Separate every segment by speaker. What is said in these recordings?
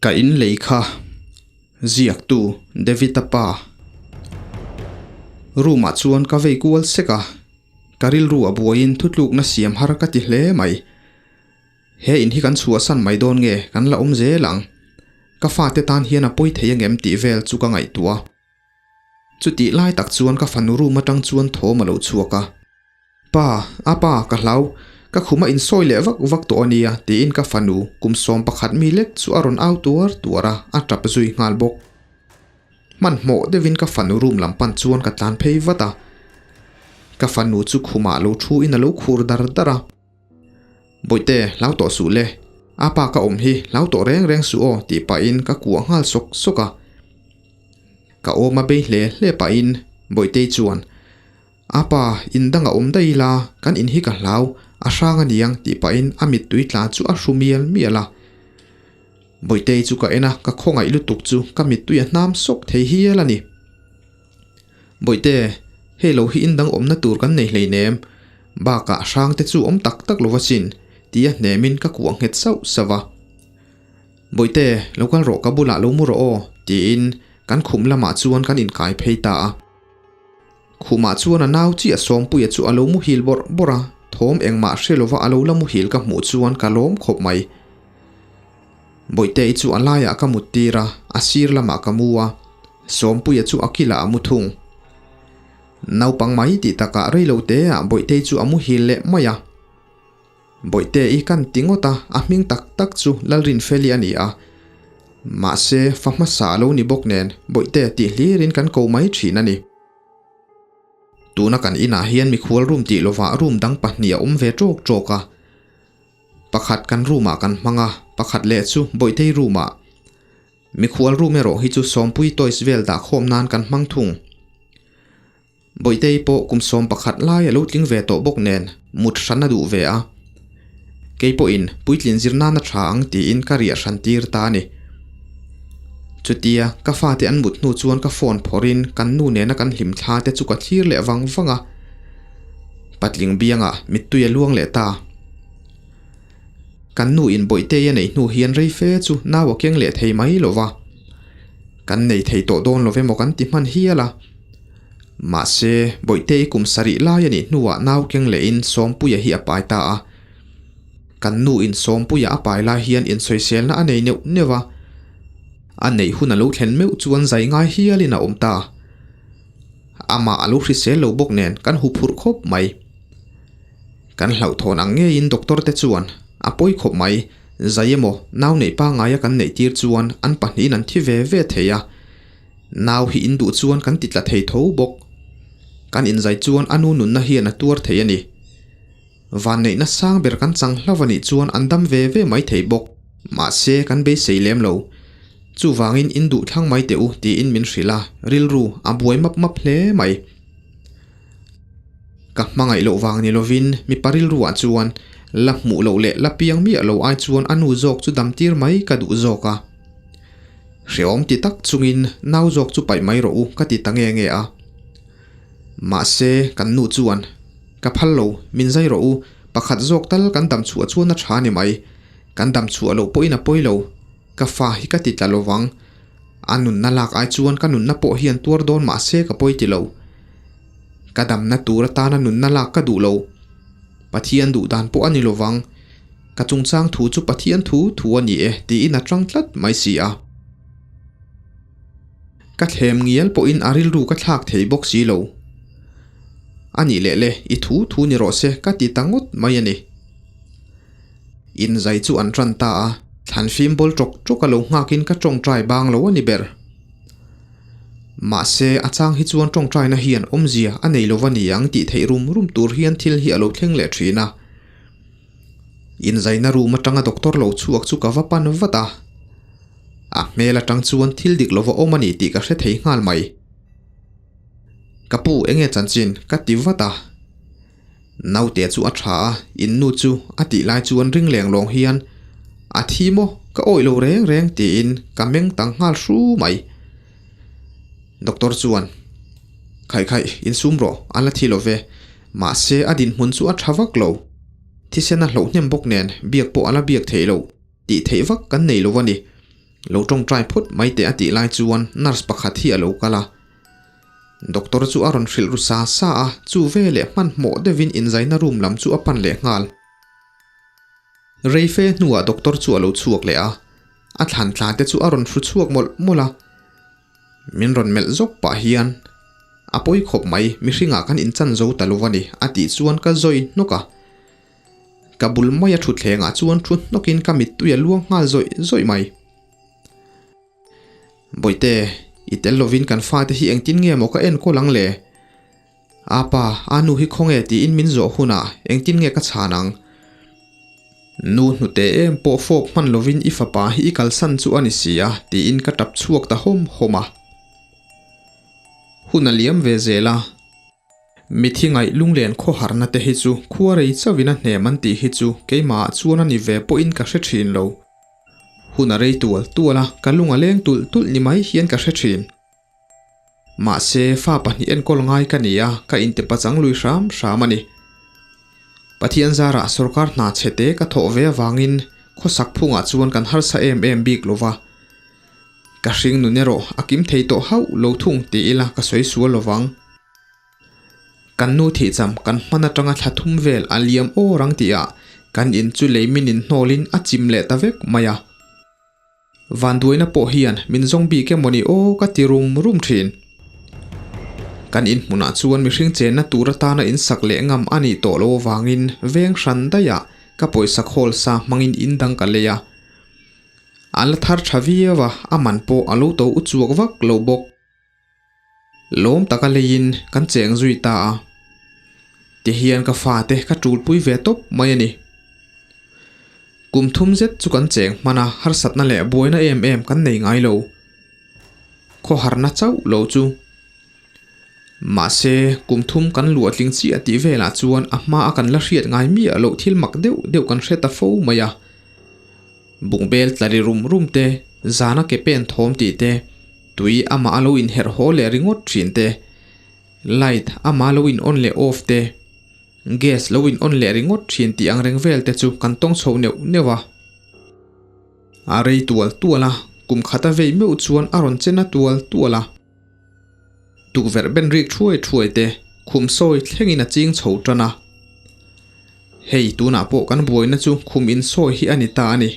Speaker 1: Ka in lei kha ziaktu David-a pa room ah chuan ka vei kual sek a, ka rilru a buaiin thutlukna siam har ka ti hle mai. He in hi kan chhuahsan mai dawn nge kan la awm zel ang? Ka fate tan hian a pawi thei angem tih vel chu ka ngaihtuah a. Chutih lai tak chuan ka fanu room atang chuan thawm a lo chhuak a. Pa, a pa, ka hlau, ka khum a insawi leh vak vak tawh a nia, tiin ka fanu kum 11 mi lek chu a rawn au tuar tuar a, a tap zui nghal bawk. Hmanhmawh deuhin ka fanu room lam pan chuan ka tlan phei vat a. Ka fanu chu khumah lo thu in a lo khur dar dar a. Bawihte, hlau tawh suh le. A pa ka awm hi hlau tawh reng reng suh aw tih pahin ka kuah nghal sawk sawk a. Ka awm a bei hle hle pahin Bawihtei chuan, A pa, in dang a awm daih ila, kan in hi ka hlau, a hrang a niang tih pahin a mittui tla chu a hru mial mial a. Bawihtei chu ka en a, ka khawngaih lutuk chu ka mittui a hnam sawk thei hial a ni. Bawihte, hei lo hi in dang awmna tur kan nei hleinem, bakah hrangte chu awm tak tak lo asin, tia hnemin ka kuah nghet sauh sauh a. Bawihte, lo kal rawh ka bulah lo mu rawh aw, tiin kan khum lamah chuan kan inkai phei ta a. Khumah chuan a nau chiah Sawmpuia chu a lo muhil bawrh bawrh a, thawm engmah hre lova a lo la muhil ka hmuh chuan ka lawm khawp mai. Bawihte-i chu a laiah ka mut tir a, a sir lamah ka mu a, Sawmpuia chu a kilah a mu thung. Naupang mai tih takah reilo teah Bawihtei chu a muhil leh mai a. Bawihtei kan ti ngawt a, a hming tak tak chu Lalrinfeli a ni a. Mahse, fa hmasa a lo ni bawk nen Bawihte tih hlirin kan ko mai thin a ni. Tuna kan inah hian mikhual room tih lovah room dang pahnih a awm ve tawk tawk a. Pakhat kan room ah kan hmang a, pakhat leh chu Bawihtei room ah. Mikhual room erawh hi chu Sawmpui toys vel dah khawm nan kan hmang thung. Bawihtei pawh kum 11 lai a lo tling ve tawh bawk nen mut hran a duh ve a. Kei pawhin puitlin zir nan a tha ang tiin ka riah hran tir ta a ni. Chutia ka fate an mut hnu chuan ka phone phawrhin kan nu nena kan hlim thla te chu ka thlir leh vang vang a. Patling biangah mittui a luang leh ta. Kan nu in Bawihtei a neih hnu hian rei fe chu nau a keng leh thei mai lo va. Kan nei thei tawh dawn lo emaw kan ti hman hial a. Mahse, Bawihtei kum sarih lai a nih hnuah nau keng lehin Sawmpuia hi a pai ta a. Kan nu in Sawmpuia a pai lai hian insawiselna a nei neuh neuh a. A neih hun a lo thlen meuh chuan zai ngai hialin a awm ta. Amah a lo hrisel lo bawk nen kan huphurh khawp mai. Kan hlauhthawn ang ngeiin doctor te chuan a pawi khawp mai, zai emaw nau neih pangaia kan neih tir chuan an pahnihin an thi ve ve thei a, nau hi in duh chuan kan ti tla thei tho bawk. Kan inzai chuan a nu nunna hian a tuar thei a ni. Vanneihna sang ber kan chang hlauh a nih chuan an dam ve ve mai thei bawk. Mahse kan beisei lem lo. Chuvangin in duh thlang mai teh u tiin min hrilh a, rilru a buai map map hle mai. Ka hmangaih loh vang ni lovin mipa rilruah chuan la hmuh loh leh la piang miah lo ai chuan a nu zawk chu dam tir mai ka duh zawk a. Hrehawm ti tak chungin nau zawk chu paih mai rawh u ka ti ta nge nge a. Mahse kan nu chuan ka phal lo, min zai rawh u, pakhat zawk tal kan dam chhuah chuan a tha ni mai, kan dam chhuah loh pawhin a pawi lo, ka fa hi ka ti tla lovang. A nunna lak ai chuan ka nunna pawh hian tuar dawn mahse ka pawi ti lo. Ka damna tur atana nunna lak ka duh lo. Pathian duh dan pawh a ni lovang. Ka chungchang thu chu Pathian thu thu a ni e tiin a tang tlat mai si a. Ka thlem ngial pawhin a rilru ka thlak thei bawk si lo. A nih leh le, i thu thu ni rawh se ka ti ta ngawt mai a ni. Inzai chu an tan ta a, thlan fim bawl tawk tawk a lo nghakin ka tawngtai bang lo a ni ber. Mahse, a chang hi chuan tawngtaina hian awmzia a nei lo va ni ang tih theih rum rum tur hian thil hi a lo thleng leh thin a. Inzaina room atanga doctor lo chhuak chu ka va pan vat a, a hmel atang chuan thil dik lova awm a ni tih ka hre thei nghal mai. Ka pu enge chanchin ka ti vat a. Naute chu a tha a, in nu chu a tih lai chuan ring leng lawng hian a thi maw ka awih lo reng reng tiin ka meng tang nghal hru mai. Doctor chuan Khaih khaih insum rawh a la thi lo ve, mahse a dinhmun chu a tha vak lo. Thisen a hloh hnem bawk nen biak pawh a la biak theih loh tih theih vak kan nei lo a ni. Lo tawngtai phawt mai teh a tih lai chuan nurse pakhat hi a lo kal a. Doctor chu a rawn hrilh ru sa sa a, chu veleh hmanhmawh deuhin inzaina room lam chu a pan leh nghal. Reife hnuah doctor chu a lo chhuak leh a, a thlan tla te chu a rawn hru chhuak mawlh mawlh a. Min rawn melh zawk pah hian, A pawi khawp mai, mihringah kan inchan zo ta lo a ni, a tih chuan ka zawi hnawk a. Ka bul maia thutthlengah chuan thu hnawkin ka mittui a luang nghal zawih zawih mai. Bawihte, i tel lovin kan fate hi engtin nge maw ka enkawl ang le? Apa, a nu hi khawnge tiin min zawh hunah engtin nge ka chhan ang? Nu hnute em pawh fawk hman lovin i fapa hi i kalsan chu a ni si a, tiin ka tap chhuak ta hawm hawm a. Hun a liam ve zel a. Mithi ngaih lunglen khawharna te hi chu khuarei chauhin a hnem an tih hi chu keimahah chuan a ni ve pawhin ka hre thin lo. Hun a rei tual tual a, ka lung a leng tulh tulh ni mai hian ka hre thin. Mahse, fa pahnih enkawl ngai ka ni a, ka inte pachang lui hram hram a ni. Pathian zarah sorkar hna chhete ka thawh ve avangin khawsak phungah chuan kan harsa em em bik lo va. Ka hring nun erawh a kim thei tawh hauh lo thung ti ila ka sawi sual lo vang. Kan nu thihcham kan hman atanga thla thum vel a liam awr ang tihah kan in chu lei min inhnawlin a chim leh ta vek mai a. Vanduaina pawh hian min zawng bik emaw ni aw ka ti rum rum thin. Kan inhmunah chuan mihring chenna tur atana insak leh ngam a nih tawh lo avangin veng hran daihah ka pawisa khawl sa hmangin in dang ka lei a. A la thar tha viau a, a man pawh a lo to u chuak vak lo bawk. Lawm taka leiin kan cheng zui ta a. Tihian ka fate ka tulpui ve tawp mai a ni. Kum thum zet chu kan cheng hman a, harsatna leh buaina em em kan nei ngai lo. Khawharna chauh lo chu. Mahse, kum thum kan luah tling chiah tih velah chuan a hmaa kan la hriat ngai miah loh thil mak deuh deuh kan hre ta fo mai a. Bungbel tla ri rum rum te, zana ke pen thawm tih te, tui amah a lo inherh haw leh ringawt thin te, light amah lo in on leh off te, gas lo in on leh ringawt thin tih ang reng vel te chu kan tawng chho neuh neuh a. A rei tual tual a, kum khat a vei meuh chuan a rawn chen a tual tual a. Tukverh ben rik thuai thuai te khum sawi thlengin a ching chho tan a. Hei tunah pawh kan buaina chu khum insawi hi a ni ta a ni.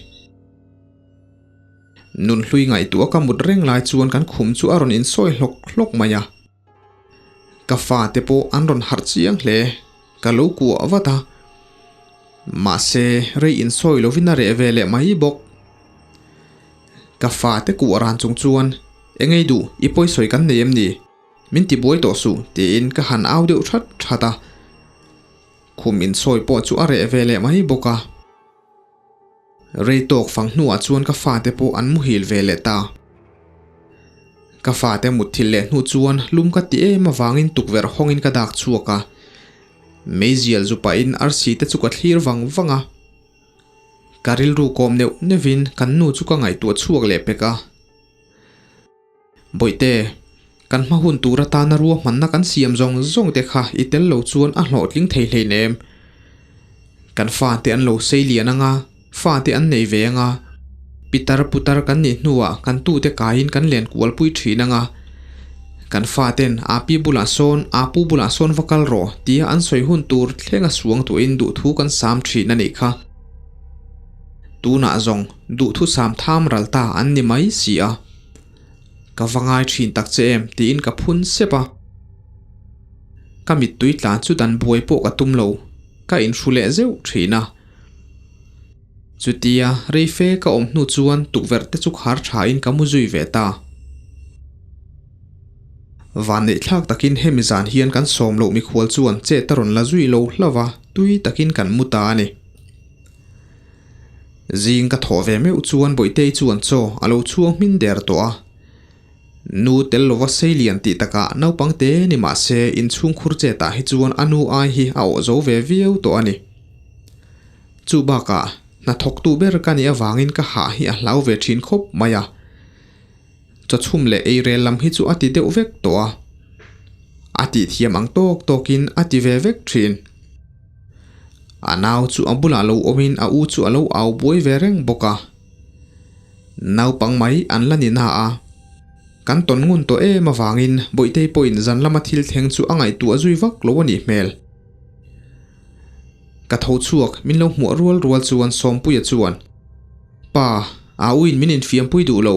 Speaker 1: Nunhlui ngaihtuah ka mut reng lai chuan kan khum chu a rawn insawi hlawk hlawk mai a. Ka fate pawh an rawn harh chiang hle, ka lo kuah vat a. Mahse rei insawi lovin a reh ve leh mai bawk. Ka fate kuah ran chung chuan, Engei duh, i pawisawi kan nei em ni? Min ti buai tawh suh, tiin ka han au deuh that that a. Khum insawi pawh chu a reh ve leh mai bawk a. Rei tawk fang hnuah chuan ka fate pawh an muhil ve leh ta. Ka fate mutthilh leh hnu chuan lum ka ti em avangin tukverh hawngin ka dak chhuak a. Meizial zu pahin arsi te chu ka thlir vang vang a. Ka rilru kawm neuh neuhin kan nu chu ka ngaihtuah chhuak leh pek a. Bawihte, kan hma hun tur atana ruahmanna kan siam zawng zawng te kha i tel lo chuan a hlawhtling thei hleinem. Kan fate an lo sei lian anga, fate an nei ve anga, pitar putar kan nih hnuah kan tute kaiin kan len kualpui thin anga, kan faten a pi bulah sawn, a pu bulah sawn va kal rawh tia an sawi hun tur thlenga suang tuahin duhthu kan sam thin a nih kha. Tunah zawng duhthusam tham ral ta an ni mai si a. Ka va ngai thin tak che em tiin ka phun sep a. Ka mittui tlan chu dan buai pawh ka tum lo, ka inhru leh zeuh thin a. Chutia reife ka awm hnu chuan tukverh te chu khar thain ka mu zui ve ta. Vanneih thlak takin hemi zan hian kan sawm loh mikhual chuan chet a rawn la zui lo hlauh a, tui takin kan mu ta a ni. Zing ka thawh ve meuh chuan Bawihtei chuan chaw a lo chhuang hmin der tawh a. Nu tel lova sei lian tih takah naupang te ni mah se inchhung khur chetah hi chuan a nu ai hi a awh zo ve viau tawh a ni. Chu bakah hnathawktu ber ka nih avangin ka hah hi a hlau ve thin khawp mai a. Chawchhum leh eirel lam hi chu a ti deuh vek tawh a. A tih thiam ang tawk tawkin a ti ve vek thin. A nau chu a bulah lo awmin a u chu a lo au buai ve reng bawk a. Naupang mai an la ni na a. Kan tawn ngun tawh em avangin Bawihtei pawhin zan lama thil thleng chu a ngaihtuah zui vak lo a nih hmel. Ka tho chhuak min lo hmuah rual rual chuan Sawmpuia chuan, Pa, a uin min infiampui duh lo,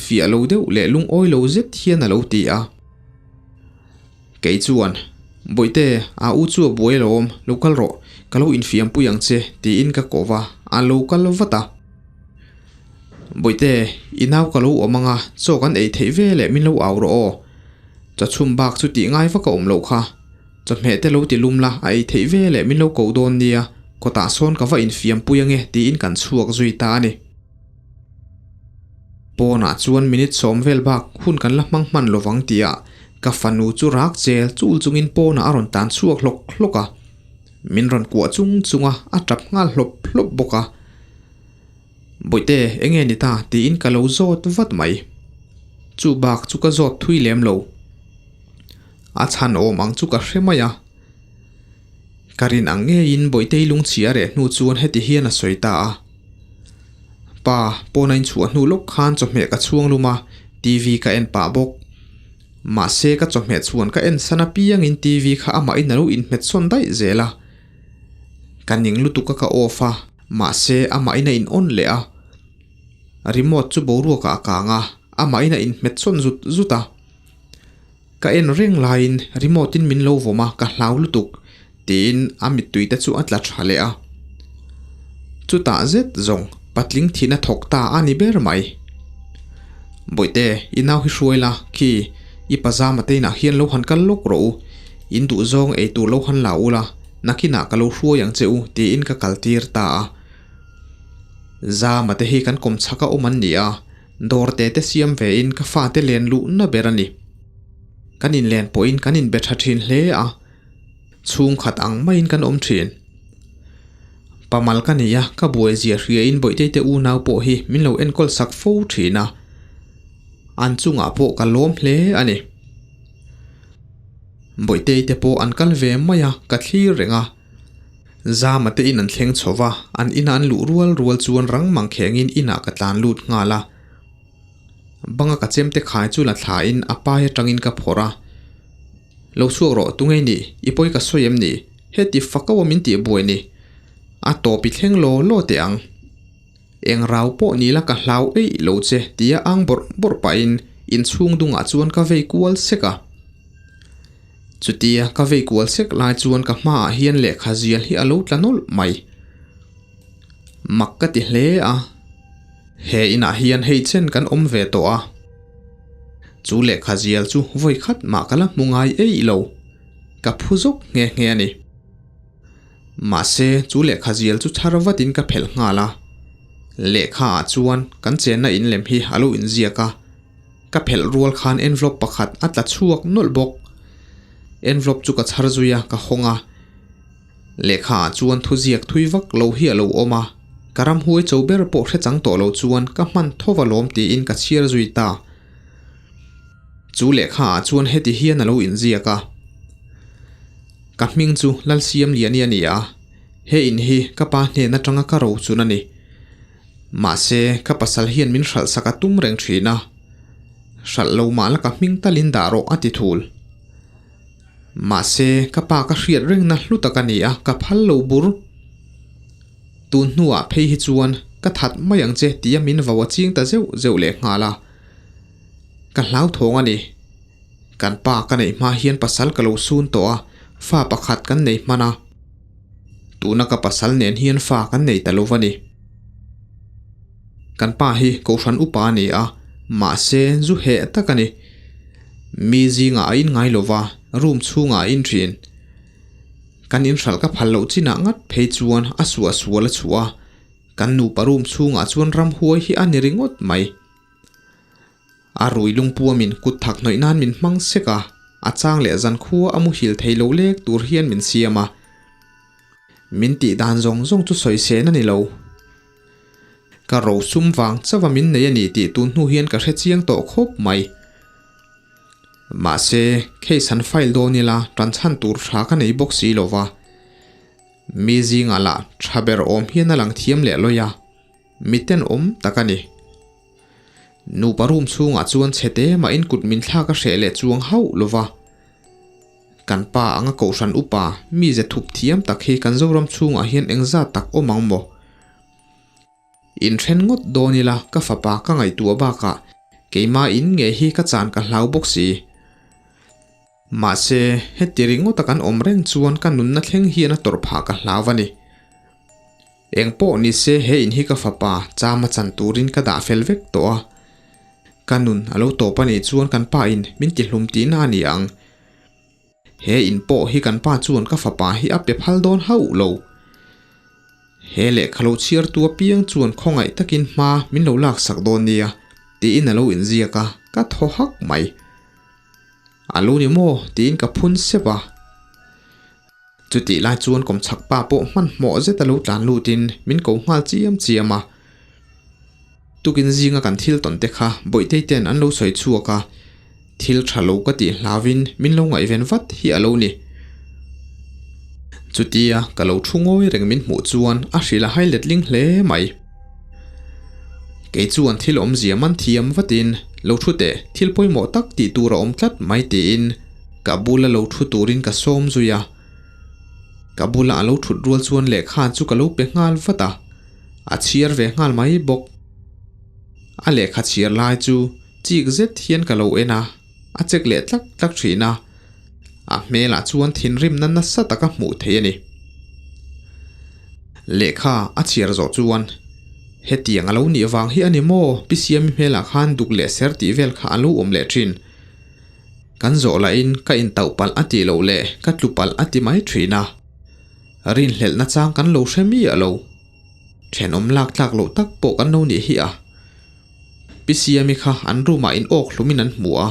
Speaker 1: fiah lo deuh leh lungawi lo zet hian a lo ti a. Kei chuan, Bawihte, a u chu a buai alawm, lo kal rawh, ka lo infiampui ang che, tiin ka kawh va, a lo kal vat a. Bawihte, i nau ka lo awm ang a, chaw kan ei theih ve leh min lo au rawh aw. Chawchhum bak chu tih ngai vak a awm loh kha. Chawhmeh te lo ti lum la, a ei theih ve leh min lo koh dawn nia, kawtah sawn ka va infiampui ang e, tiin kan chhuak zui ta a ni. Pawnah chuan minute sawm vel bak hun kan la hmang hman lovang tihah ka fanu chu rak chel chul chungin pawnah a rawn tan chhuak hlawk hlawk a, min rawn kuah chung chung a, a tap nghal hlawp hlawp bawk a. Bawihte, enge ni ta? tiin ka lo zawt vat mai. Chu bak chu ka zawt thui lem lo. A chhan awm ang chu ka hre mai a. Ka rin ang ngeiin Bawihtei lungchhi a reh hnu chuan heti hian a sawi ta a. Pa, pawn a inchhuah hnu lawk khan chawhmeh ka chhuang lum a, TV ka en pah bawk. Mahse ka chawhmeh chhuan ka en san apiangin TV kha amahin a lo inhmet sawn daih zel a. Ka ning lutuk a ka off a, mahse amahin a in on leh a. Remote chu boruakah a kang a, amahin a inhmet sawn zut zut a. Ka en reng laiin remote in min lo vawm a, ka hlau lutuk, tiin a mittui te chu a tla tha leh a. Chutah zet zawng patling thihna thawk ta a ni ber mai. Bawihte, i nau hi hruai la, khi i pazama te inah hian lo han kal lawk rawh u, in duh zawng ei tur lo han la u la, nakinah ka lo hruai ang che u, tiin ka kal tir ta a. Zama te hi kan kawm chhak a awm an ni a, Dawr te te siam ve in ka fate len luhna ber a ni. Kan inlen pawhin kan inbe tha thin hle a, chhungkhat ang maiin kan awm thin. Pamal ka nei a, ka buai zia hria in Bawihtei te unau pawh hi min lo enkawl sak fo thin a, an chungah pawh ka lawm hle a ni. Bawihtei te pawh an kal ve mai a, ka thlir reng a. Zama te in an thleng chho va, an ina an luh rual rual chuan rang mang khengin inah ka tlan lut nghal a. Banga ka chemte khai chu la thlain a pai atangin ka phawrh a. Lo chhuak rawh, tunge ni? I pawi ka sawi em ni? Heti fako a min tih buai ni. A tawp i thleng law law teh ang. Eng rau pawh ni la ka hlau eih lo che tia ang bawrh bawrh pahin inchhung dungah chuan ka vei kual sek a. Chutia ka vei kual sek lai chuan ka hmaah hian lehkha zial hi a lo tla nawlh mai. Mak ka ti hle a, he inah hian hei chen kan awm ve tawh a. Chu lehkha zial chu vawi khat mah ka la hmu ngai eih lo, ka phu zawk nghe nghe a ni. Mahse chu lehkha zial chu chhar vatin ka phelh nghal a, lehkha ah chuan kan chenna in lem hi a lo inziak a. Ka phelh rual khan envelope pakhat a tla chhuak nawlh bawk. Envelope chu ka chhar zui a, ka hawng a. Lehkha ah chuan thuziak thui vak lo hi a lo awm a, ka ramhuai cho ber pawh hre chang tawh lo chuan ka hman tho va lawm tiin ka chhiar zui ta. Chu lehkha ah chuan heti hian a lo inziak a. Ka hming chu Lalsiamliani a ni a, he in hi ka pa hnen atanga ka rochun a ni. Mahse, ka pasal hian min hralh sak a tum reng thin a. Hralh lo mah la ka hming talin dah rawh a ti thul. Mahse, ka pa ka hriat rengna hlu tak a ni a, ka phal lo bur. Tun hnuah phei hi chuan ka that mai ang che tia min vau a ching ta zeuh zeuh leh nghal a. Ka hlauthawng a ni. Kan pa ka neih hma hian pasal ka lo sun tawh a, fa pakhat kan nei hman a. Tuna ka pasal nen hian fa kan nei ta lo va ni. Kan pa hi Kohhran upa a ni a, mahse zu heh tak a ni. Mi zingah a in ngai lo va, room chhungah a in thin. Kan inhralh ka phal loh chinah ngat phei chuan a suah sual a chhuah a, kan nupa room chhungah chuan ramhuai hi a ni ringawt mai. A rui lungpuamin kut thak hnawih nan min hmang sek a, a chang leh zan khua a muhil thei lo lek tur hian min siam a. Min tih dan zawng zawng chu sawi sen a ni lo. Ka ro sum vang chauh a min nei a ni tih tun hnu hian ka hre chiang tawh khawp mai. Mahse, case han file dawn ila tan chhan tur tha ka nei bawk si lo va. Mi zingah lah tha ber awm hian a lang thiam leh lawi a, mi tenawm tak a ni. Nupa room chhungah chuan chhete mahin kut min thlak a hreh leh chuang hauh lo va. Kan pa anga kohhran upa mize thup thiam tak hi kan Zoram chhungah hian engzat tak awm ang maw? Inthen ngawt dawn ila ka fapa ka ngaihtuah bakah keimah in nge hi ka chan ka hlau bawk si. Mahse, heti ringawta kan awm reng chuan ka nunna thleng hian a tawrh phah ka hlau a ni. Eng pawh ni se he in hi ka fapa chama chan turin ka dah fel vek tawh a. Ka nun a lo tawp a nih chuan kan pa in min tihlum tihna a ni ang. He in pawh hi kan pa chuan ka fapa hi a pe phal dawn hauh lo. He lehkha lo chhiartu apiang chuan khawngaih takin hma min lo laksak dawn nia tiin a lo inziak a, ka thaw hak mai. A lo ni maw? tiin ka phun sep a. Chutih lai chuan kawmchhak pa pawh hmanhmawh zet a lo tlan lutin min ko nghal chiam chiam a. Tukin zinga kan thil tawn te kha Bawihtei ten an lo sawi chhuak a, thil tha lo ka tih hlauvin min lo ngaihven vat hi a lo ni. Chutia ka lo thu ngawi reng min hmuh chuan a hrilh a hai letling hle mai. Kei chuan thil awmzia man thiam vatin lo thu teh thil pawimawh tak tih tur a awm tlat mai tiin ka bula lo thu turin ka sawm zui a. Ka bula a lo thut rual chuan lehkha chu ka lo pe nghal vat a, a chhiar ve nghal mai bawk. A lehkha chhiar lai chu chik zet hian ka lo en a, a chek leh tlak tlak thin a, a hmelah chuan thinrimna nasa taka hmuh theih a ni. Lehkha a chhiar zawh chuan, Hetiang a lo nih vang hi a ni maw? Pi Siami hmelah khan duk leh ser tih vel kha a lo awm leh thin. Kan zawh lahin ka intauh palh a tih loh leh ka tlu palh a ti mai thin a. Rinhlelh nachang kan lo hre miah lo. Thenawm lak tlak loh tak pawh kan lo nih hi a. Pi Siami kha an room ah in awk hlumin an hmu a.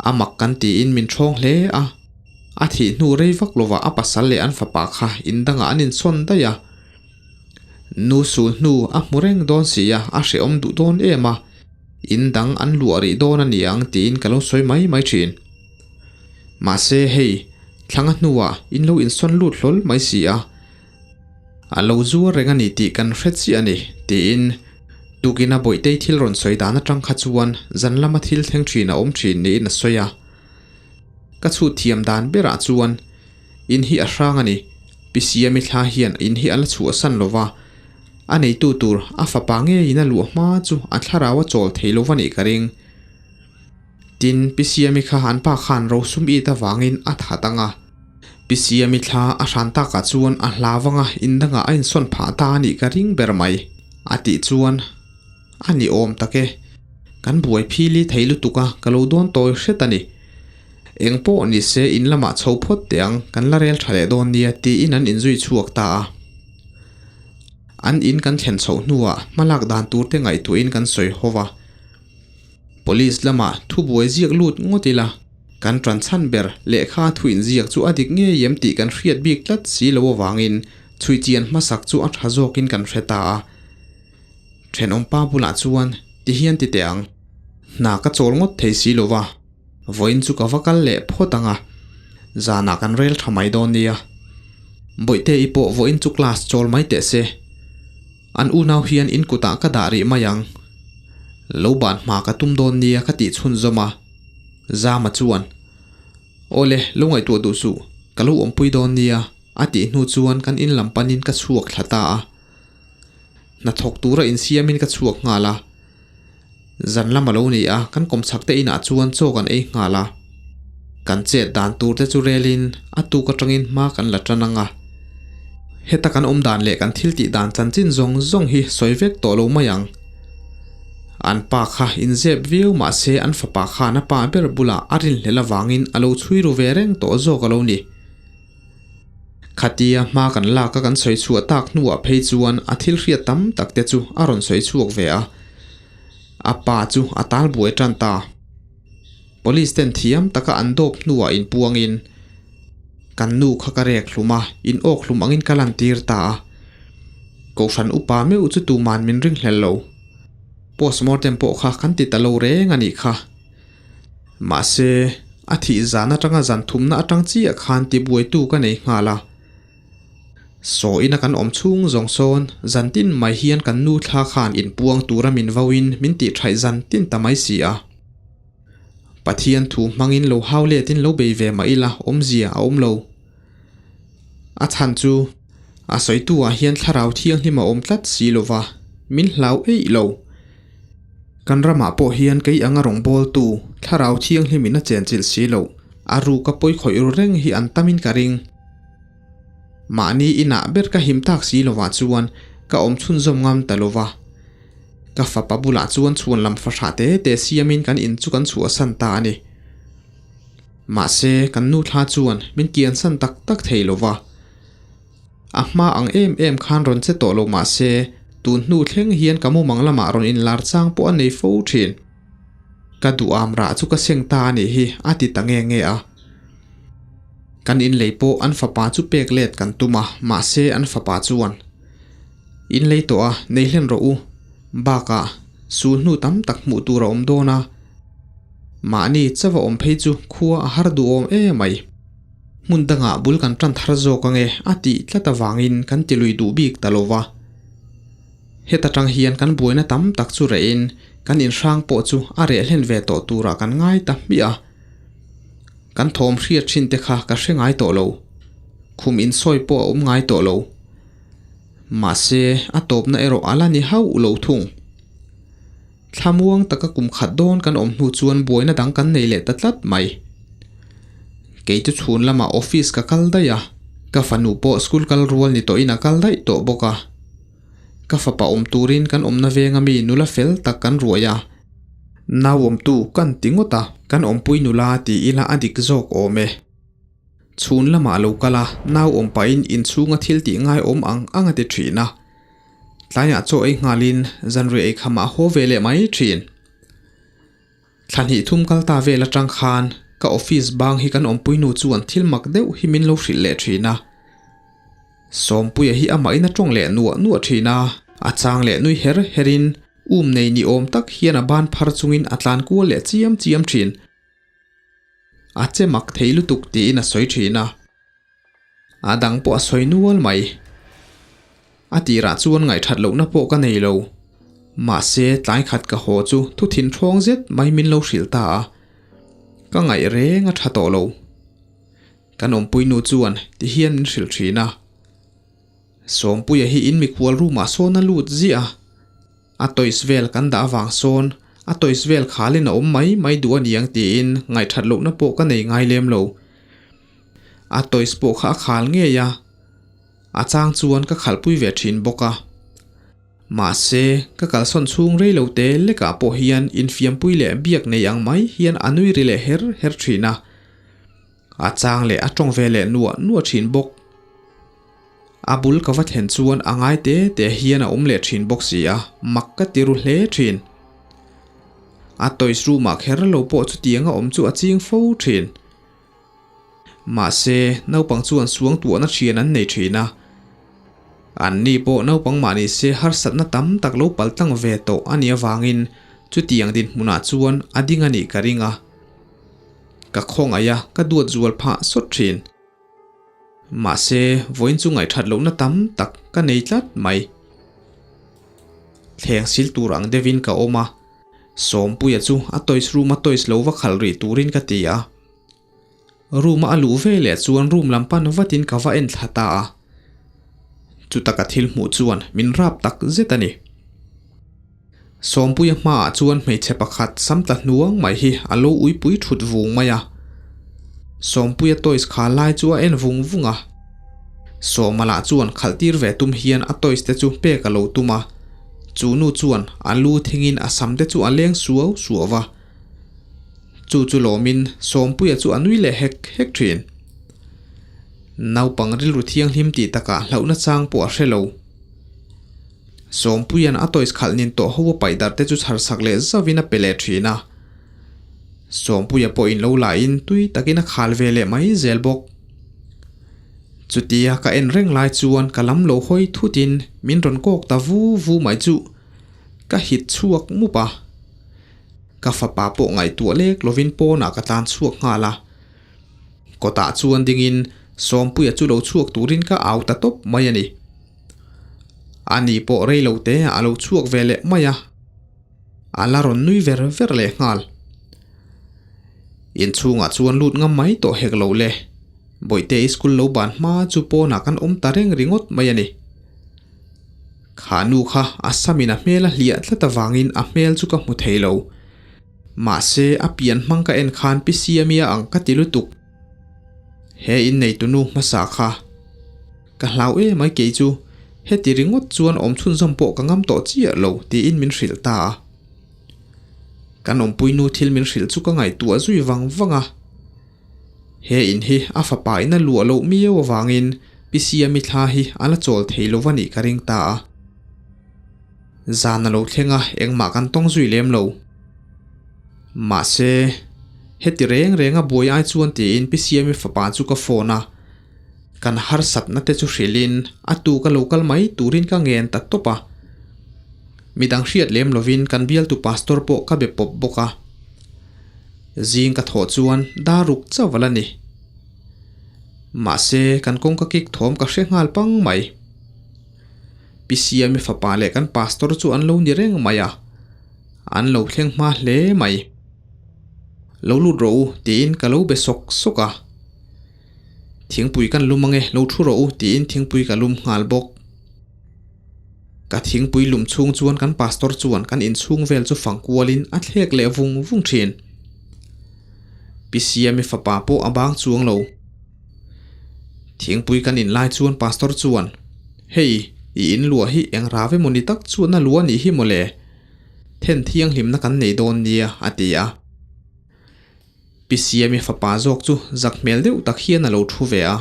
Speaker 1: A mak kan tiin min thawng hle a. A thih hnu rei vak lovah a pasal leh an fapa kha in dangah an insawn daih a. Nu sul hnu a hmu reng dawn si a, a hrehawm duh dawn em a. In dang an luah rih dawn a ni ang tiin ka lo sawi mai mai thin. Mahse hei, thlanga hnuah in lo insawn lut hlawl mai si a. A lo zuar reng a ni tih kan hre chiah a ni, tiin tukina Bawihtei thil rawn sawi dan atang kha chuan zan lama thil thleng thin a awm thin niin a sawi a. Ka chhut thiam dan berah chuan in hi a hrang a ni, Pi Siami thla hian in hi a la chhuahsan lo va, a neitu tur a fapa ngeiin a luah hma chu a thlarau a chawl thei lo va nih ka ring. Tin, Pi Siami kha an pa khan rosum it avangin a that ang a. Pi Siami thla a hran takah chuan a hla vanga in dangah a insawn phah ta a nih ka ring ber mai, a tih chuan a ni awm tak e. Kan buai phili thei lutuk a, ka lo dawn tawi hret a ni. Eng pawh ni se in lamah chho phawt teh ang, kan la rel tha leh dawn nia tiin an inzui chhuak ta a. An in kan thlen chhoh hnuah hmalak dan tur te ngaihtuahin kan sawi ho va. Police lamah thubuai ziak lut ngawt ila, kan tan chhan ber lehkha thu inziak chu a dik ngei em tih kan hriat bik tlat si lo avangin chhuichian hmasak chu a tha zawkin kan hre ta a. Thenawmpa bulah chuan ti hian ti teh ang, hna ka chawl ngawt thei si lo va, vawiin chu ka va kal leh phawt ang a, zanah kan rel tha mai dawn nia. Bawihte i pawh vawiin chu class chawl mai teh se. An unau hian in kutah ka dah rih mai ang. Lo ban hma ka tum dawn nia ka tih chhunzawm a. Zama chuan, Awle, lo ngaihtuah duh suh, ka lo awmpui dawn nia, a tih hnu chuan kan in lam panin ka chhuak thla ta a. Hnathawk tura insiamin ka chhuak nghal a. Zan lam a lo ni a, kan kawmchhak te inah chuan chaw kan ei nghal a. Kan chet dan tur te chu relin a tuk atangin hma kan la tan ang a. Heta kan awm dan leh kan thil tih dan chanchin zawng zawng hi sawi vek tawh lo mai ang. An pa kha inzep viau mah se an fapa khan a pa ber bulah a rinhlelh avangin a lo chhui ru ve reng tawh zawk a lo ni. Khatia hma kan lak a kan sawi chhuah tak hnuah phei chuan a thil hriat tam tak te chu a rawn sawi chhuak ve a. A pa chu a tal buai tan ta. Police ten thiam taka an dawp hnuah inpuangin kan nu kha ka rek hlum a, in awk hlum angin ka lantir ta a. Kohhran upa meuh chu tuman min ringhlel lo. Postmortem pawh kha kan ti ta lo reng a nih kha. Mahse, a thih zan atanga zan thumna atang chiah khan tibuaitu ka nei nghal a. Saw ina kan awm chhung zawng sawn zantin mai hian kan nu thla khan inpuang tura min vauin min tihṭhaih zantin ta mai si a. Pathian thu hmangin lo hau letin lo bei ve mah ila awmzia a awm lo. A chhan chu a sawitu ah hian thlarau thianghlim a awm tlat si lova, min hlau eih lo. Kan ramah pawh hian kei anga rawngbawltu thlarau thianghlim in a chenchilh si loh, a ruk a pawi khawih ru reng hi an tamin ka ring. Mahni inah ber ka him tak si lovah chuan ka awm chhunzawm ngam ta lova. Ka fapa bulah chuan chhuan lam fahrah te te siamin kan in chu kan chhuahsan ta a ni. Mahse, kan nu thla chuan min kiansan tak tak thei lova. A hma ang em em khan rawn che tawh lo mahse, tun hnu thleng hian ka mumang lamah rawn inlar chang pawh a nei fo thin. Ka duham rah chu ka seng ta a nih hi a ti ta nge nge a. Kan inlei pawh an fapa chu pek let kan tum a, mahse an fapa chuan, Inlei tawh a, nei hlen rawh u. Bakah, sul hnu tam tak hmuh tur a awm dawn a. Mahni chauh a awm phei chu khua a har duhawm emai. Hmun dangah bul kan tan thar zawk ange a tih tlat avangin kan ti lui duh bik ta lo va. Heta tang hian kan buaina tam tak chu rehin kan inhrang pawh chu a reh hlen ve tawh turah kan ngai ta hmiah a. Kan thawm hriat thin te kha ka hre ngai tawh lo. Khum insawi pawh a awm ngai tawh lo. Mahse a tawpna erawh a la ni hauh lo thung. Thlamuang taka kum khat dawn kan awm hnu chuan buaina dang kan nei leh ta tlat mai. Kei chu chhun lamah office ka kal daih a, ka fanu pawh school kal rual ni tawhin a kal daih tawh bawk a. Ka fapa awm turin kan awmna venga mi nula fel tak kan ruai a, nau awmtu kan ti ngawt a, kan awmpui nula ti ila a dik zawk awm e. Chhun lamah lo kal a, nau awm pahin inchhunga thil tih ngai awm ang ang a ti thin a. Tlaiah chaw ei nghalin zanriah ei khamah haw ve leh mai thin. Thla hnih thum kal ta vel atang khan ka office bang hi kan awmpui nu chuan thil mak deuh hi min lo hrilh leh thin a. Sawmpuia hi amah in a tawng leh nuah nuah thin a, a chang leh nui her her in um nei ni awm tak hian a ban phar chungin a tlan kual leh chiam chiam thin. A che mak thei lutuk tiin a sawi thin a. A dang pawh a sawi nual mai. A tirah chuan ngaihthat lohna pawh ka nei lo. Mahse, tlai khat ka haw chu thu thin ṭhawng zet mai min lo hrilh ta a. Ka ngaih reng a ṭha tawh lo. Kan awmpui nu chuan ti hian min hrilh ṭhin a. Sawmpuia hi in mikhual room ah sawn a lut ziah a. A toys vel kan dah avang sawn a toys vel khalin a awm mai mai duh a niang tiin ngaihthat lohna pawh ka nei ngai lem lo. A toys pawh kha a khal ngei a, a chang chuan ka khalhpui ve thin bawk a. Mahse, ka kalsawn chhung rei lo te lekah pawh hian infiampui leh biak nei ang mai hian a nui ri leh her her thin a. A chang leh a tawng ve leh nuah nuah thin bawk. A bul ka va thlen chuan a ngai te te hian a awm leh thin bawk si a, mak ka ti ru hle thin. A toys room ah kher lo pawh chutiang a awm chu a ching fo thin. Mahse, naupang chuan suang tuahna thian an nei thin a. An ni pawh naupang mah ni se harsatna tam tak lo pal tlang ve tawh a nih avangin chutiang dinhmunah chuan a ding a nih ka ring a. Ka khawngaih a, ka duat zual phah sawt thin. Mahse, vawiin chu ngaihthat lohna tam tak ka nei tlat mai. Thleng sil tur ang deuhin ka awm a, Sawmpuia chu a toys room a toys lo va khalh rih turin ka ti a. Room a a luh ve leh chuan room lam pan vatin ka va en thla ta a. Chuta ka thil hmuh chuan min rap tak zet a ni. Sawmpuia hmaah chuan hmeichhe pakhat sam tla hnuang mai hi a lo uipui thut vung mai a. Sawmpuia toys kha lai chu a en vung vung a. Sawma lah chuan khalh tir ve tum hian a toys te chu pek a lo tum a. Chu nu chuan a lu thingin a sam te chu a leng suau suau a. Chu chu lawmin Sawmpuia chu a nui leh hek hek thin. Naupang rilru thianghlim tih takah hlauhna chang pawh a hre lo. Sawmpuia'n a toys khalh nin tawh ho a paih darh te chu chhar sak leh zauhin a pe leh thin a. Sawmpuia pawhin lo lahin tui takin a khal ve leh mai zel bawk. Chutia ka en reng lai chuan ka lam lo hawi thutin min rawn kawk ta vu vu mai chu ka hit chhuak mup a. Ka fapa pawh ngaihtuah lek lovin pawnah ka tlan chhuak nghal a. Kawtah chuan dingin Sawmpuia chu lo chhuak turin ka au ta tawp mai a ni. Ani pawh rei lo te a lo chhuak ve leh mai a, a la rawn nui ver ver leh nghal. Inchhungah chuan lut ngam mai tawh hek lo le. Bawihte i school lo ban hma chu pawnah kan awm ta reng ringawt mai a ni. Kha nu kha a samin a hmel a hliah tlat avangin a hmel chu ka hmu thei lo. Mahse a pian hmang ka en khan Pi Siamia ang ka ti lutuk. He inneitu nu hmasa kha ka hlau em ai kei chu heti ringawt chuan awm chhunzawm pawh ka ngam tawh chiah lo tiin min hrilh ta a. Kan awmpui nu thil min hrilh chu ka ngaihtuah zui vang vang a. He in hi a fapa in a luah loh miau avangin Pi Siami thla hi a la chawl thei lo va nih ka ring ta a. Zan a lo thleng a, engmah kan tawng zui lem lo. Mahse, heti reng reng a buai ai chuan tiin Pi Siami fapa chu ka phone a, kan harsatna te chu hrilhin a tu ka lo kal mai turin ka ngen ta tawp a. Midang hriat lem lovin kan bialtu pastor pawh ka be pawp bawk a. Zing ka thawh chuan dar ruk chauh a la ni. Mahse, kan kawngka kik thawm ka hre nghal pang mai. Pi Siami fapa leh kan pastor chu an lo ni reng mai a, an lo thleng hma hle mai. Lo lut rawh u tiin ka lo be sawk sawk a. Thingpui kan lum ange, lo thu rawh u tiin thingpui ka lum nghal bawk. Ka thingpui lum chhung chuan kan pastor chuan kan inchhung vel chu fang kualin a thlek leh vung vung thin. Pi Siami fapa pawh a bang chuang lo. Thingpui kan in lai chuan pastor chuan, Hei, i in luah hi eng rave maw ni tak chuan a luah nih hi mawle? Then thianghlimna kan nei dawn nia, a ti a. Pi Siami fapa zawk chu zak hmel deuh tak hian a lo thu ve a.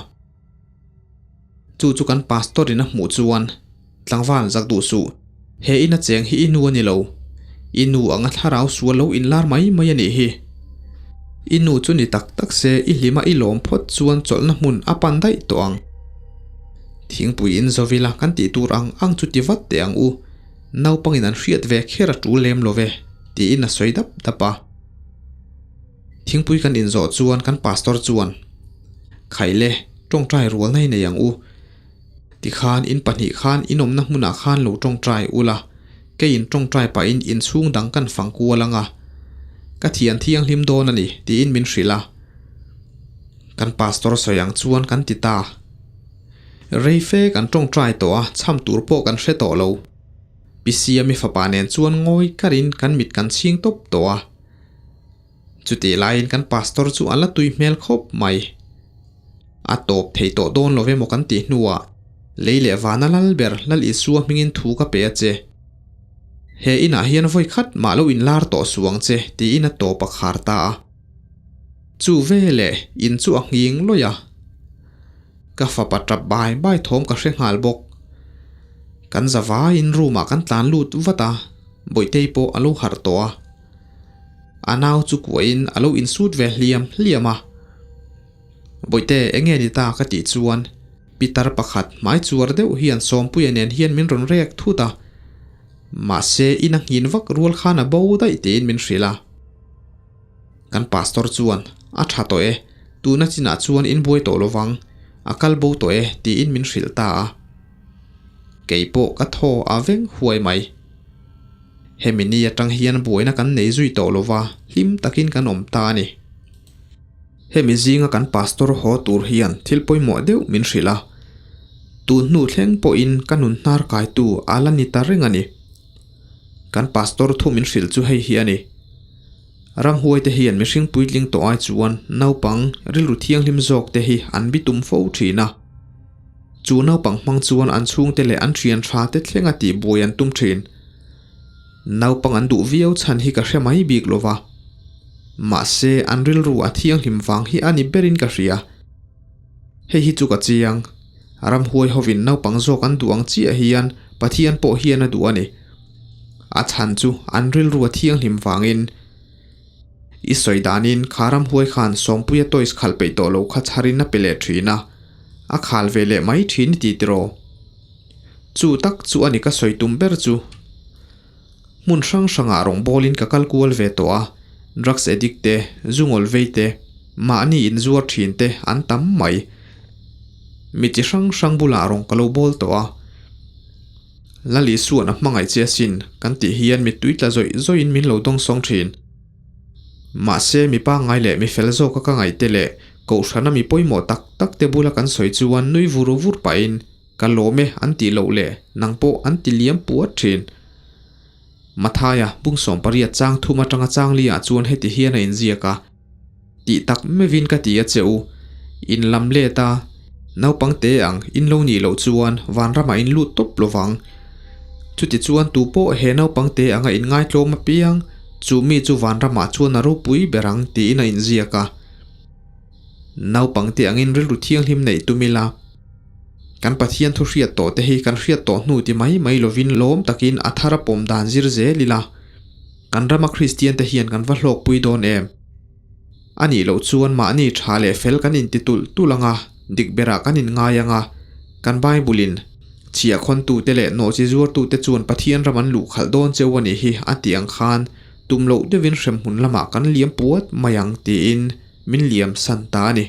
Speaker 1: Chu chu kan pastor in a hmuh chuan, Tlangval zak duh suh, he ina cheng hi i nu a ni lo. I nu anga thlarau sual lo inlar mai mai a nih hi. I nu chu ni tak tak se i hlima i lawm phawt chuan chawlhna hmun a pan daih tawh ang. Thingpui in zawila kan tih tur ang ang chu ti vat teh ang u, naupangin an hriat ve kher a tul lem lo ve, tiin a sawi dap dap a. Thingpui kan inzawh chuan kan pastor chuan, Khaile, tawngtai rualna i nei ang u. Tikhan in pahnih khan in awmna hmunah khan lo tawngtai ula, keiin tawngtai pahin inchhung dang kan fang kual ang a. Ka thian thianghlim dawn a ni, tiin min hrilh a. Kan pastor sawi ang chuan kan ti ta. Rei fe kan tawngtai tawh a, chham tur pawh kan hre tawh lo. Pi Siami fapa nen chuan ngawi karin kan mit kan chhing tawp tawh a. Chutih laiin kan pastor chu a la tui hmel khawp mai. A tawp thei tawh dawn lo emaw kan tih hnuah lei leh vana lal ber Lal Isua hmingin thu ka pe a che. He inah hian vawi khat mah lo inlar tawh suh ang che tiin a tawp a khar ta a. Chu veleh in chu a nghing lawih a. Ka fapa tap bai bai thawm ka hre nghal bawk. Kan zavaiin room ah kan tlan lut vat a, Bawihtei pawh a lo harh tawh a. A nau chu kuahin a lo insut ve hliam hliam a. Bawihte enge ni ta ka tih chuan pitar pakhat hmai chuar deuh hian Sawmpuia nen hian min rawn rek thut a. Mahse in a nghin vak rual khan a bo daih tiin min hrilh a. Kan pastor chuan, A tha tawh e, tuna chinah chuan in buai tawh lovang, a kal bo tawh e, tiin min hrilh ta a. Kei pawh ka thaw a veng huai mai. Hemi ni atang hian buaina kan nei zui tawh lova, hlim takin kan awm ta a ni. Hemi zinga kan pastor haw tur hian thil pawimawh deuh min hrilh a, tun hnu thleng pawhin ka nun hnar kaitu a la ni ta reng a ni. Kan pastor thu min hrilh chu hei hi a ni. Ramhuai te hian mihring puitling tawh ai chuan naupang rilru thianghlim zawk te hi an bitum fo thin a. Chu naupang hmang chuan an chhungte leh an thian tha te thlenga tihbuai an tum thin. Naupang an duh viau chhan hi ka hre mai bik lo va. Mahse an rilru a thianghlim vang hi a ni berin ka hria. Hei hi chu ka chiang. Ramhuai hovin naupang zawk an duh ang chiah hian Pathian pawh hian a duh a ni. A chhan chu an rilru a thianghlim vangin. I sawi danin kha ramhuai khan Sawmpuia toys khalh peih tawh lo kha chharin a pe leh thin a, a khal ve leh mai thin i ti tiraw? Chu tak chu a ni ka sawi tum ber chu. Hmun hrang hrangah rawngbawlin ka kal kual ve tawh a, drugs addict te, zu ngawl vei te, mahni inzuar thin te an tam mai. Mi chi hrang hrang bulah rawng ka lo bawl tawh a. Lali suan a hmangaih che asin kan tih hian mittui tla zawih zawihin min lo dawngsawng thin. Mahse mi pangngai leh mi fel zawka ka ngaihte leh kohhrana mi pawimawh tak tak te bula kan sawi chuan nui vur vur pahin ka lawm e an tih loh leh nang pawh an ti liam puat thin. Mathaia bungsawm pariat chang thum atanga changli ah chuan heti hian a inziak a. Tih tak meuhin ka ti a che u. In lam let a, naupang te ang in lo nih loh chuan vanramah in lut tawp lo vang. Chuti chuan tu pawh he naupang te anga in ngaitlawm apiang, chu mi chu vanramah chuan a ropui ber ang tiin a inziak a. Naupang te angin rilru thianghlim neih tum ila. Kan Pathian thu hriat tawh te hi kan hriat tawh hnu ti mai mai lovin lawm takin a thar a pawm dan zir zel ila. Kan rama Kristian te hian kan va hlawkpui dawn em? A nih loh chuan mahni tha leh fel kan inti tulh tulh ang a, dik berah kan inngai ang a. Kan Bible-in, Chhiahkhawntute leh nawhchi zuartute chuan Pathian ram an luhkhalh dawn cheu a nih hi a tih ang khan tum loh deuhin hremhmun lamah kan liam puat mai ang tiin min liam san ta a ni.